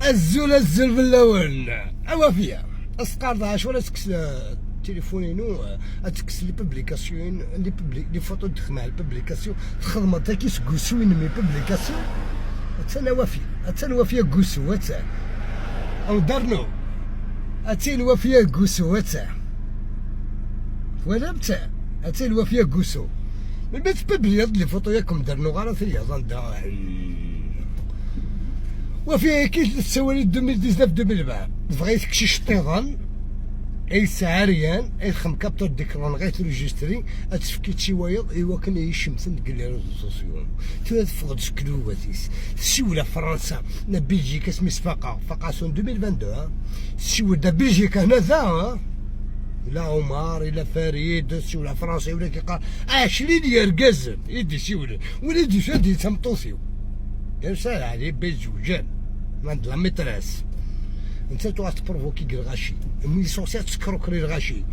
الزول الزول باللون وافيه اسقار عاشور تكس تليفونينو تكس les publications les photos تخدم ال publications تخدم تا كي سكوسوين mes publications اتسنى وافيه اتسنى وافيه كوسو اتسا او دارنو اتسنى وافيه كوسو اتسا ولا بتاع اتسنى وافيه كوسو من بعد publier les photos ياكم درنو غير في وفي كي تسوالي 2019 2020 بغيت كشي شطيضان اي سعريان اي خم capture d'écran غير ت enregistrer اتفكي شي وايض ايوا كان يشمسن ديك les réseaux sociaux تفقد سكلواتيس سيولة فرنسا نا بلجيكا سميس فاقا فاقا 2022 سيولة بلجيكا هنا ذا لا عمر الى فريد سيولة فرنسا ولا كيقال عشرين يا رقازن يدي سيولة ولا يدي شادي تمطوسيو يا عليه بيزوجان عند la maîtresse. انت تروح ت provoquer الغاشي mais l'essentiel تسكروكري الغاشي.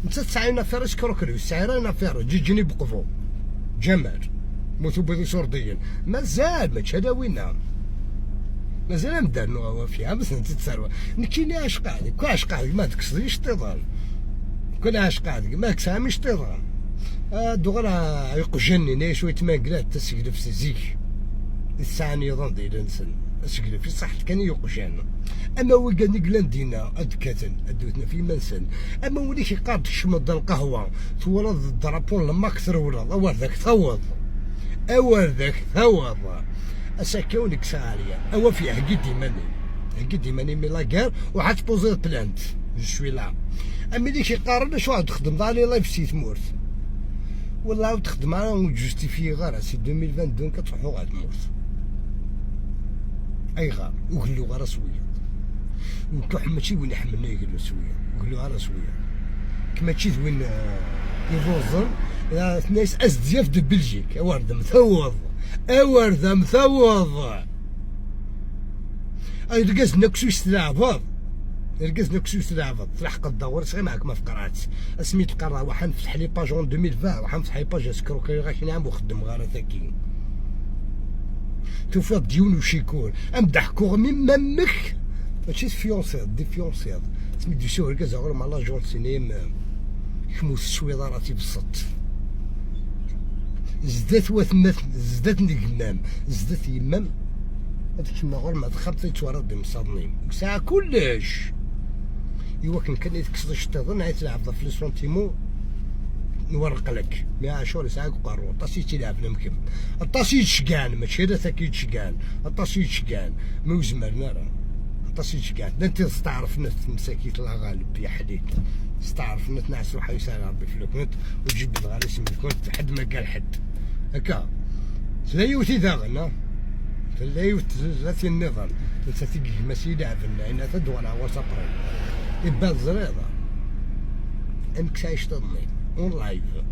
انت تسعى une affaire escroquerie سعيرة une affaire جيجيني بقفو جمال موتو بيضي سورديا مازال ما تشهد وينا مازال مدار فيها بس انت تسروى نكيني عشق عليك كو عشق عليك ما تكسريش طيضان كل عشق عليك ما كساميش طيضان دوغرا يقجني شوية ماكلات تسقلف زيك الساعة نظام ديال نسن اسقلف في صحة كان يقجن. اما هو قال نقلان دينا ادكاتن ادوتنا في منسن. اما ولي كيقاد شمد القهوة تولد ال drapeau لما كثر ولا اور ذاك ثوض اور ذاك ثوض اساكونك سارية او في هكي ديماني هكي ديماني mais la guerre وحات poser plainte je suis là. اما اللي كيقارن شو واحد تخدم دالي live سي تمورت والله تخدم انا justifier غير c'est 2022 كتروحو غاد تمورت اي غار وقلو غير سويه وكح ماشي وين يحملنا يقلو سويه وقلو غير سويه كما تشي وين يروزن ناس SDF de Belgique اورد مثوض اورد مثوض اي ركز نكسوس تلعبض ركز نكسوس تلعبض تلحق الدور صغير معاك ما فقرات اسميت القرا واحد نفتح les pages 2020 واحد نفتح les pages escroquerie غاكي نعم وخدم غير ثاكي توفى ديون وشيكور ام ضحكو من ممك ماشي fiancé des fiancés سميت دي شو ركز غير مع l'agence سينيم كمو السويضه راه تيبسط زدات وثمات زدات نقمام زدات يمام هذيك غير ما دخلت يتورد بمصادنين ساعة كلش ايوا كان كان يتكسر الشطيطان عيط تلعب في les sentiments نورق لك mais عاشور ساعة قارو طاسي تلعب نمكم الطاسي يتشقان ماشي هذا ثاك يتشقان الطاسي يتشقان ما وزمرنا راه الطاسي يتشقان انت تستعرف ناس مساكيت الله غالب يا حديد استعرف ناس نعس روحها يسال ربي في ال compte وتجيب غير اسم ال compte حد ما قال حد هكا لا يوتي ذاغنا لا يوت لا النظام انت تيجي ماشي لعب لنا ان تدور على وسطري يبان زريضه امك عايش تضني en live.